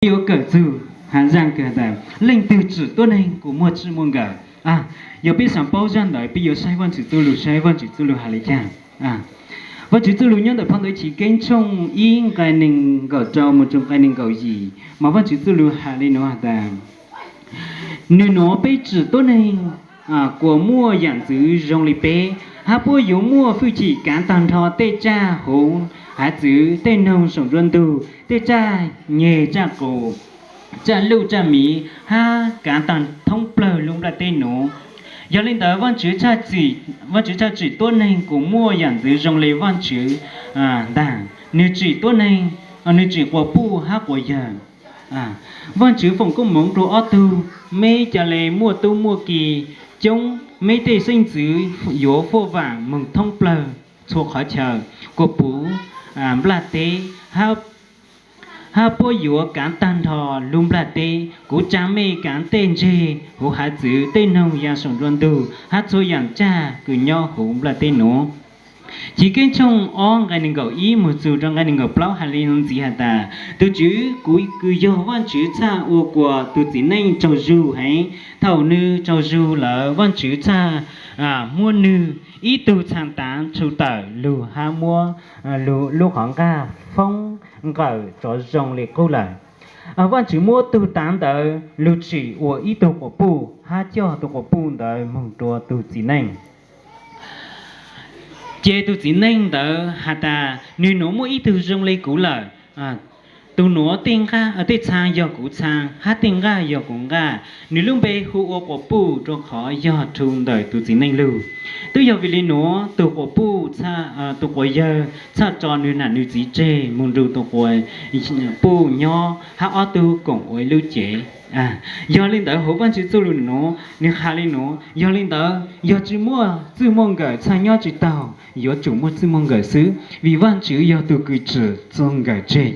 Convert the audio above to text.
Yuav kawm txug hav zaj kawg tas leej twg tsim tuab neeg kuas muaj txij muaj nkawm. Yog peb xaav paub zaj ntawd peb yuav saib Vaajtswv txuj lug, saib Vaajtswv txuj lug has le caag. Vaajtswv txuj lug nyob ntawm phau ntawv Chiv Keeb tshooj ib nqai neeg nkaum rau moog rua nqai neeg nkaum yim, mas Vaajtswv txuj lug has le nuav has tas, nwg nuav peb tsim tuab neeg kuas muaj yaam ntxwv zoo le peb, hab puab yuav muaj fwj chim kaav taag nrho tej tsaj huv haav txwv, tej noog saum nruab ntug, tej tsaj nyeg tsaj qus, tsaj luj tsaj miv, hab kaav taag thoob plawg lub nplaj teb nuav. Yog le ntawd Vaajtswv tshaj tsim tuab neeg kuas muaj yaam ntxwv zoo le Vaajtswv ntaag. Nwg tsim tuab neeg, nwg tsim quas puj hab quas yawg. Vaajtswv foom koob moov rua ob tug, meb ca le muaj tub muaj ki coob, meb tej xeeb ntxwv yuav fuaj vaam moog thoob plawg txhua qhov chaw, kuas puv nplaj teb, hab puab yuav kaav taag nrho lub nplaj teb. Kuv tsaa mej kaav tej ntseg huv haav txwv, tej noog yaa saum nruab ntug, hab txhua yaam tsaj kws nyob huv nplaj teb nuav. Chiv Keeb tshooj ob nqai neeg nkaum ib moog txug rua nqai neeg nkaum plaub has le nuav ntxiv has tas, tug Tswv kuv kws yog Vaajtswv txhaj ua kuas tug txiv neej tsaug zug heev. Thaum nwg tsaug zug lawm Vaajtswv txhaj muab nwg ib tug txhaa taav tshu tawm lug hab muab lub qhov nqaj foob nqawm tsov zoo le qub lawm. Vaajtswv muab tug taav ntawd lug tsim ua ib tug quas puj hab coj tug quas puj ntawd moog rua tug txiv neej. Ces tug txiv neej ntawd has tas, nwg nuav muaj ib tug zoo le kuv lawm. Tug nuav tej txhaa yog kuv txhaa, hab tej nqaj yog kuv nqaj. Nwg lub npe hu ua quas puj rua qhov yog rhu ntawm tug txiv neej lug. Twb yog vim le nuav tug quas puj, tug quas yawg txhaj tso nwg nam nwg txiv tseg moog nrug tug quas puj nyob hab ob tug koom ua ib lub cev. Yog le ntawd huv Vaajtswv txuj lug nuav nwg has le nuav, yog le ntawd yog tsi muaj txwj muaj nkawm txhaj nyob tsi taug, yuav tsum muaj txwj muaj nkawm xwb, vim Vaajtswv yog tug kws tsim txug nkawm tseg.